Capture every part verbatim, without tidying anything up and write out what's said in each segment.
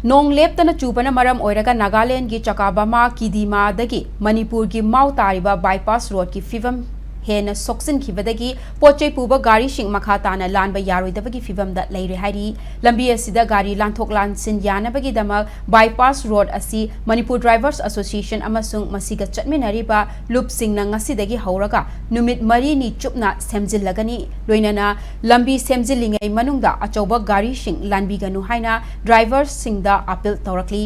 ꯅꯣꯡ ꯂꯦꯞꯇꯅ ꯆꯨꯕꯅ ꯃꯔꯝ ꯑꯣꯏꯔꯒ ꯅꯥꯒꯥꯂꯦꯟꯗꯒꯤ ꯆꯀꯥꯕꯥꯃꯥ ꯀꯤꯗꯤꯃꯥꯗꯒꯤ ꯃꯅꯤꯄꯨꯔꯒꯤ ꯃꯥꯎ ꯇꯥꯔꯤꯕ ꯕꯥꯏꯄꯥꯁ ꯔꯣꯗꯀꯤ ꯐꯤꯕꯝ ꯍꯦꯟꯅ ꯁꯣꯛꯆꯤꯟꯈꯤꯕꯗꯒꯤ ꯄꯣꯠ ꯆꯩ ꯄꯨꯕ ꯒꯥꯔꯤꯁꯤꯡ ꯃꯈꯥ ꯇꯥꯅ ꯂꯥꯟꯕ ꯌꯥꯔꯣꯏꯗꯕꯒꯤ ꯐꯤꯕꯝꯗ ꯂꯩꯔꯦ ꯍꯥꯏꯔꯤ꯫ ꯂꯝꯕꯤ ꯑꯁꯤꯗ ꯒꯥꯔꯤ ꯂꯥꯟꯊꯣꯛ ꯂꯥꯟꯁꯤꯟ ꯌꯥꯅꯕꯒꯤꯗꯃꯛ ꯕꯥꯏꯄꯥꯁ ꯔꯣꯗ ꯑꯁꯤ ꯃꯅꯤꯄꯨꯔ ꯗ꯭ꯔꯥꯏꯚꯔꯁ ꯑꯦꯁꯣꯁꯤꯌꯦꯁꯟ ꯑꯃꯁꯨꯡ ꯃꯁꯤꯒ ꯆꯠꯃꯤꯟꯅꯔꯤꯕ ꯂꯨꯞꯁꯤꯡꯅ ꯉꯁꯤꯗꯒꯤ ꯍꯧꯔꯒ ꯅꯨꯃꯤꯠ ꯃꯔꯤꯅꯤ ꯆꯨꯞꯅ ꯁꯦꯝꯖꯤꯜꯂꯒꯅꯤ꯫ ꯂꯣꯏꯅꯅ ꯂꯝꯕꯤ ꯁꯦꯝꯖꯤꯜꯂꯤꯉꯩ ꯃꯅꯨꯡꯗ ꯑꯆꯧꯕ ꯒꯥꯔꯤꯁꯤꯡ ꯂꯥꯟꯕꯤꯒꯅꯨ ꯍꯥꯏꯅ ꯗ꯭ꯔꯥꯏꯚꯔꯁꯤꯡꯗ ꯑꯥꯄꯤꯜ ꯇꯧꯔꯛꯂꯤ꯫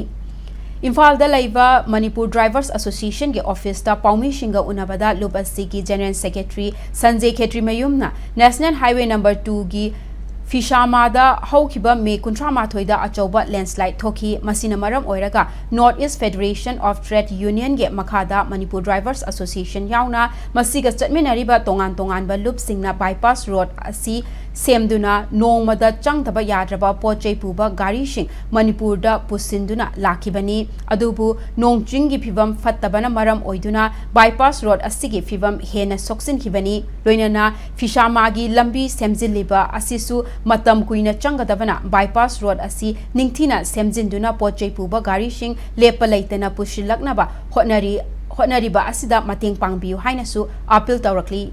ꯏꯝꯐꯥꯜꯗ ꯂꯩꯕ ꯃꯅꯤꯄꯨꯔ ꯗ꯭ꯔꯥꯏꯚꯔꯁ ꯑꯦꯁꯣꯁꯤꯌꯦꯁꯟꯒꯤ ꯑꯣꯐꯤꯁꯇ ꯄꯥꯎꯃꯤꯁꯤꯡꯒ ꯎꯅꯕꯗ ꯂꯨꯞ ꯑꯁꯤꯒꯤ ꯖꯦꯅꯔꯦꯜ ꯁꯦꯀ꯭ꯔꯦꯇꯔꯤ ꯁꯟꯖꯦ ꯈꯦꯇ꯭ꯔꯤꯃꯌꯨꯝꯅ ꯅꯦꯁꯅꯦꯜ ꯍꯥꯏꯋꯦ ꯅꯝꯕꯔ ꯇꯨꯒꯤ ꯐꯤꯁꯥꯃꯥꯗ ꯍꯧꯈꯤꯕ ꯃꯦ ꯀꯨꯟꯊ꯭ꯔꯥ ꯃꯥꯊꯣꯏꯗ ꯑꯆꯧꯕ ꯂꯦꯟꯁꯂꯥꯏꯗ ꯊꯣꯛꯈꯤ꯫ ꯃꯁꯤꯅ ꯃꯔꯝ ꯑꯣꯏꯔꯒ north east federation of trade ꯌꯨꯅꯤꯌꯟꯒꯤ ꯃꯈꯥꯗ ꯃꯅꯤꯄꯨꯔ ꯗ꯭ꯔꯥꯏꯚꯔꯁ ꯑꯦꯁꯣꯁꯤꯌꯦꯁꯟ ꯌꯥꯎꯅ ꯃꯁꯤꯒ ꯆꯠꯃꯤꯟꯅꯔꯤꯕ ꯇꯣꯉꯥꯟ ꯇꯣꯉꯥꯟꯕ ꯂꯨꯞꯁꯤꯡꯅ ꯕꯥꯏꯄꯥꯁ ꯔꯣꯗ ꯑꯁꯤ ꯁꯦꯝꯗꯨꯅ ꯅꯣꯡꯃꯗ ꯆꯪꯗꯕ ꯌꯥꯗ꯭ꯔꯕ ꯄꯣꯠ ꯆꯩ ꯄꯨꯕ ꯒꯥꯔꯤꯁꯤꯡ ꯃꯅꯤꯄꯨꯔꯗ ꯄꯨꯁꯤꯟꯗꯨꯅ ꯂꯥꯛꯈꯤꯕꯅꯤ꯫ ꯑꯗꯨꯕꯨ ꯅꯣꯡ ꯆꯤꯡꯒꯤ ꯐꯤꯕꯝ ꯐꯠꯇꯕꯅ ꯃꯔꯝ ꯑꯣꯏꯗꯨꯅ ꯕꯥꯏꯄꯥꯁ ꯔꯣꯗ ꯑꯁꯤꯒꯤ ꯐꯤꯕꯝ ꯍꯦꯟꯅ ꯁꯣꯛꯆꯤꯟꯈꯤꯕꯅꯤ꯫ ꯂꯣꯏꯅꯅ ꯐꯤꯁꯥꯃꯥꯒꯤ ꯂꯝꯕꯤ ꯁꯦꯝꯖꯤꯜꯂꯤꯕ ꯑꯁꯤꯁꯨ ꯃꯇꯝ ꯀꯨꯏꯅ ꯆꯪꯒꯗꯕꯅ ꯕꯥꯏꯄꯥꯁ ꯔꯣꯗ ꯑꯁꯤ ꯅꯤꯡꯊꯤꯅ ꯁꯦꯝꯖꯤꯟꯗꯨꯅ ꯄꯣꯠ ꯆꯩ ꯄꯨꯕ ꯒꯥꯔꯤꯁꯤꯡ ꯂꯦꯞꯄ ꯂꯩꯇꯅ ꯄꯨꯁꯤꯜꯂꯛꯅꯕ ꯍꯣꯠꯅꯔꯤ, ꯍꯣꯠꯅꯔꯤꯕ ꯑꯁꯤꯗ ꯃꯇꯦꯡ ꯄꯥꯡꯕꯤꯌꯨ ꯍꯥꯏꯅꯁꯨ ꯑꯥꯄꯤꯜ ꯇꯧꯔꯛꯂꯤ꯫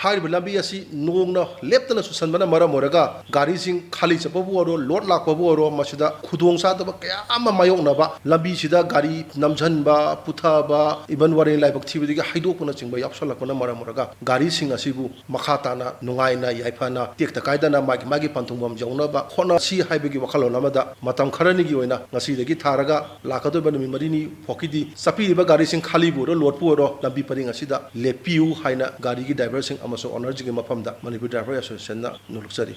ꯍꯥꯏꯔꯤꯕ ꯂꯝꯕꯤ ꯑꯁꯤ ꯅꯣꯡꯅ ꯂꯦꯞꯇꯅ ꯆꯨꯁꯟꯕꯅ ꯃꯔꯝ ꯑꯣꯏꯔꯒ ꯒꯥꯔꯤꯁꯤꯡ ꯈꯥꯂꯤ ꯆꯠꯄꯕꯨ ꯑꯣꯏꯔꯣ, ꯂꯣꯗ ꯂꯥꯛꯄꯕꯨ ꯑꯣꯏꯔꯣ, ꯃꯁꯤꯗ ꯈꯨꯗꯣꯡ ꯆꯥꯗꯕ ꯀꯌꯥ ꯑꯃ ꯃꯥꯌꯣꯛꯅꯕ, ꯂꯝꯕꯤꯁꯤꯗ ꯒꯥꯔꯤ ꯅꯝꯁꯤꯟꯕ, ꯄꯨꯊꯕ, ꯏꯚꯟ ꯋꯥꯔꯦꯡ ꯂꯥꯏꯕꯛ ꯊꯤꯕꯗꯒꯤ ꯍꯩꯗꯣꯛꯄꯅꯆꯤꯡꯕ ꯌꯥꯎꯁꯜꯂꯛꯄꯅ ꯃꯔꯝ ꯑꯣꯏꯔꯒ ꯒꯥꯔꯤꯁꯤꯡ ꯑꯁꯤꯕꯨ ꯃꯈꯥ ꯇꯥꯅ ꯅꯨꯡꯉꯥꯏꯅ ꯌꯥꯏꯐꯅ ꯇꯦꯛꯇ ꯀꯥꯏꯗꯅ ꯃꯥꯒꯤ ꯃꯥꯒꯤ ꯄꯟꯊꯨꯡꯐꯝ ꯌꯧꯅꯕ ꯍꯣꯠꯅꯁꯤ ꯍꯥꯏꯕꯒꯤ ꯋꯥꯈꯜꯂꯣꯟ ꯑꯃꯗ ꯃꯇꯝ ꯈꯔꯅꯤꯒꯤ ꯑꯣꯏꯅ ꯉꯁꯤꯗꯒꯤ ꯊꯥꯔꯒ ꯂꯥꯛꯀꯗꯧꯔꯤꯕ ꯅꯨꯃꯤꯠ ꯃꯔꯤꯅꯤ ꯐꯥꯎꯒꯤꯗꯤ ꯆꯠꯄꯤꯔꯤꯕ ꯒꯥꯔꯤꯁꯤꯡ ꯈꯥꯂꯤꯕꯨ ꯑꯣꯏꯔꯣ, ꯂꯣꯗꯄꯨ ꯑꯣꯏꯔꯣ, ꯂꯝꯕꯤ ꯄꯔꯤꯡ ꯑꯁꯤꯗ ꯂꯦꯞꯄꯤꯌꯨ ꯍꯥꯏꯅ ꯒꯥꯔꯤꯒꯤ ꯗ꯭ꯔꯥꯏꯚꯔꯁꯤꯡ ꯑꯃꯁꯨꯡ ꯑꯣꯅꯔꯁꯤꯡꯒꯤ ꯃꯐꯝꯗ ꯃꯅꯤꯄꯨꯔ ꯗ꯭ꯔꯥꯏꯚꯔ ꯑꯦꯁꯣꯁꯤꯌꯦꯁꯟꯅ ꯅꯣꯜꯂꯨꯛꯆꯔꯤ꯫